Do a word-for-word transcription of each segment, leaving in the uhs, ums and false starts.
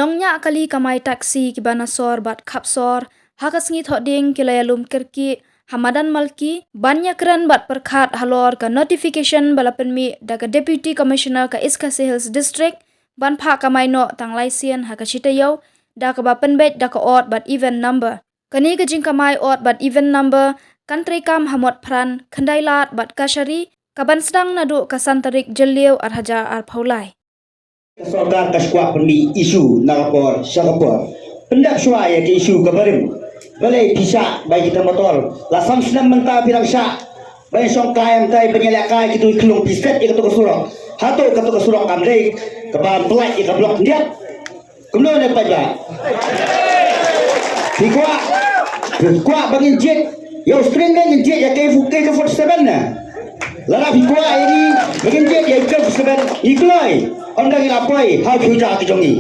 Nongñiah kali kamai taxi kiba na sor bad khapsor ha ka sngi Thohdieng ki la ïalum kyrkieh ha madan Malki ban ïakren bad pyrkhat halor ka notification ba la pynmih da ka Deputy Commissioner ka East Khasi Hills District ban phah kamai noh tang lai sien ha ka shi taïew, da kaba pynbeit da ka odd bad even number. Kane ka jingkamai odd bad even number kan treikam ha Motphran, Khyndailad bad Kashari, kaban sdang naduh ka san tarik Jylliew ar hajar arphew lai. Ka sorkar ka shu kwah pynmih issue na ka por sha ka por. Pyndep shuwa ïa ka issue ka barim. Balei phi shah bai kita motor? La san snem mynta phi dang shah ban shong kai, mynta ban ïalehkai kito ki khlung, phi set ïa kato ka surok. Hato kato ka surok kam dei kaba pyllait ïa ka block Khyndiat? Kumno ne paidbah? Phi kwah, phi kwah ba ngin jied ïa u String ne ngin jied ïa K forty-seven ne? Lada phi kwah ïa ngi ba ngin jied ïa K forty-seven, ngi kloi. Ym da ngi la poi ha u khiew ja ka jong ngi.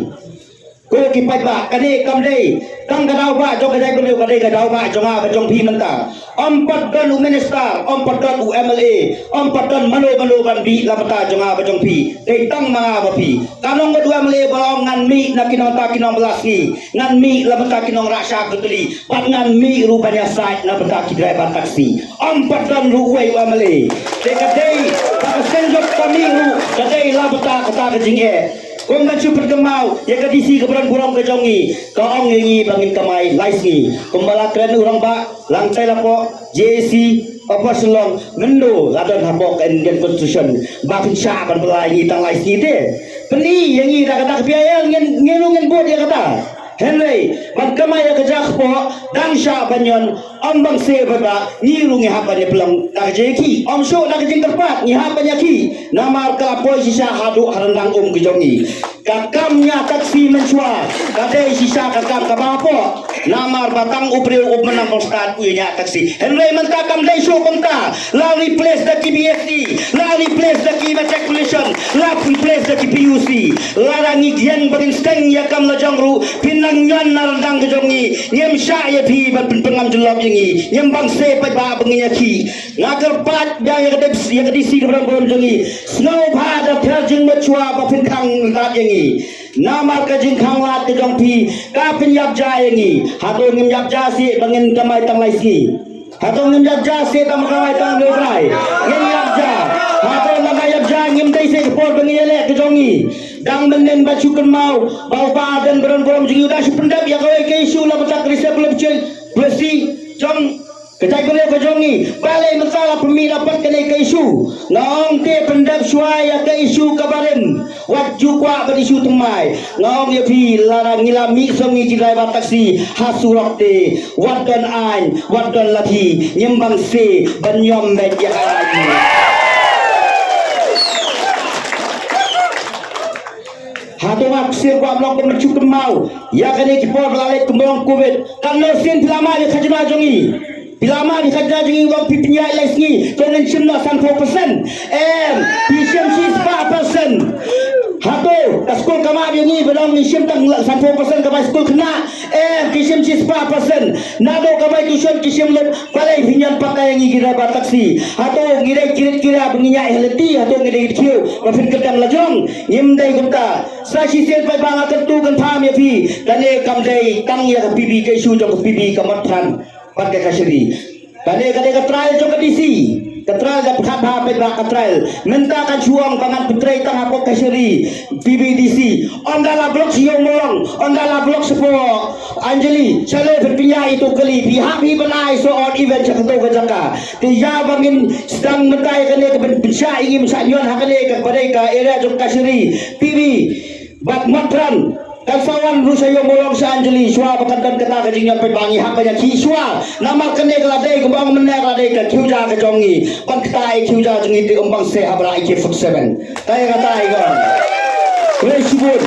Ko ki paidbah, kane kam dei tang ka daw ba jong ka jaitbynriew, ka dei ka daw ba jong nga bad jong phi mynta. Ym pat don u minister, ym pat don u M L A, ym pat don mano mano ban mih la bynta jong nga bad jong phi. Dei tang ma nga bad phi. Ka nong bad u M L A ba ong ngan mih na ki nongta ki nongbylla sngi, ngan mih la bynta ki nongrah shah kutli, bad ngan mih ruh ban ïasaid na bynta ki driver taxi. Ym pat don ruh uwei u M L A. Te ka dei ba ka seng jong ka mih ruh ka dei la bynta kata ka jingeh. Kumba shu pynkynmaw ïa ka D C kaba don burom ka jong ngi, ka ong ïa ngi ba ngin kamai lai sngi. Kumba la kren u rangbah, Langtei Lapoh, J A C, Upper Shillong, mynno la don hapoh ka Indian Constitution ba phin shah ban bylla ïa ngi tang lai sngi te? Pyni ïa ngi da kata ka P I L, ngin, ngin ruh ngin bud ïa kata. Hynrei ban kamai ïa ka ja kpoh, dang shah ban ñion, ym bang se ba ngi ruh ngi hap ban ïa pynlong da ka jingïakhih. Ym shuh da ka jingkyrpad, ngi hap ban ïakhih. Namar ka la poi shisha haduh ha ryndang um ka jong ngi. Ka kam ñiah taxi mynshuwa ka dei shisha ka kam kaba hapoh. Namar ba tang u briew u mynang bang stad u ñiah taxi. Hynrei mynta kam dei shuh kumta. La replace da ki B S E, la replace da ki immatriculation, la replace da ki P U C. Lada ngi ïeng ba ngin sdang ïa kam lajong ruh, phin nang ñion na ryndang ka jong ngi. Ngim shah ïa phi ban pynpyngam jyllop ïa ngi. Ngim bang se paidbah ba ngin ïakhih. Nga kyrpad ïa ka D C, ïa ka D C kaba don burom jong ngi. Sngewbha da ther jingmut shuwa ba phin khang lad ïa ngi. Namar ka jingkhang lad ka jong phi ka pynïap ja ïa ngi. Hato ngim ïap ja seh ba ngin kamai tang lai sngi? Hato ngim ïap ja seh tang kamai tang lai sngi? Ngim ïap ja. Hato lada ïap ja ngim dei seh ka por ba ngin ïaleh ka jong ngi? Dang mynnin ba shu kynmaw ba u Bah Ardent ba don burom jong ngi u da shu pyndep ïa kawei ka issue la bynta ka reserve policy jong ka jaitbynriew ka jong ngi. Balei mynta la pynmih na pat kane ka issue? Nga ong te pyndep shuwa ïa ka issue ka barim. Wat ju kwah ban issue thymmai. Nga ong ïa phi, lada ngi la mih song ngi ki driver taxi ha surok te, wat don aiñ, wat don lathi, ngim bang se ban ñiom beit ïa ka aiñ. Hato nga ksir kwah ban ong kumba shu kynmaw ïa kane ki por ba la leit kumba long covid, katno sien phi la mad ïa ka khajna jong ngi? Phi la mad ïa ka khajna jong ngi ba phi pynïaid lai sngi, to ngin shim noh sanphew percent? Em, phi shim shispah percent. Hato ka skul ka mad ïa ngi ba dang ngi shim tang sanphew percent ka bai skul khynnah? Em, ki shim shispah percent. Naduh ka bai tuition ki shim lut. Balei phi ñion pakai ïa ngi ki driver taxi? Hato ngi dei ki rit ki ria ba ngi ñiah ha lynti? Hato ngi dei ki khiew ba phin kyndem lajong? Ngim dei kumta. Sa shisien paidbah nga kyntu kynpham ïa phi. Kane kam dei tang ïa ka P B, ka issue jong ka P B ka Motphran bad ka Kashari. Kane ka dei ka trial jong ka D C. Ka trial da pyrkhat bha paidbah, ka trial. Mynta kan shu ong ba ngan pyntrei tang hapoh Kashari, P B D C. Ynda la block sha Ïew Mawlong, ynda la block shapoh Anjali, shalor phin pynïaid ïa uto u kali, phi hap hi ban ai soh odd even sha kato ka jaka. Te ïa ba ngin sdang mynta ïa kane ka ban pynshah ïa ngi ban shah ñion ha kane kaba dei ka area jong Kashari, P B bad Motphran. Kan sa wan ruh sha Ïew Mawlong, sha Anjali, shuwa ba kan don kata ka jingñion paidbah, ngi hap ban ïakhih shuwa. Namar kane ka la dei kumba ong mynne ka la dei ka khiew ja ka jong ngi. Ban kata ïa khiew ja jong ngi te ym bang se hap rah ïa ki forty-seven. Kata ïa kata ïa ka. Khublei shibun.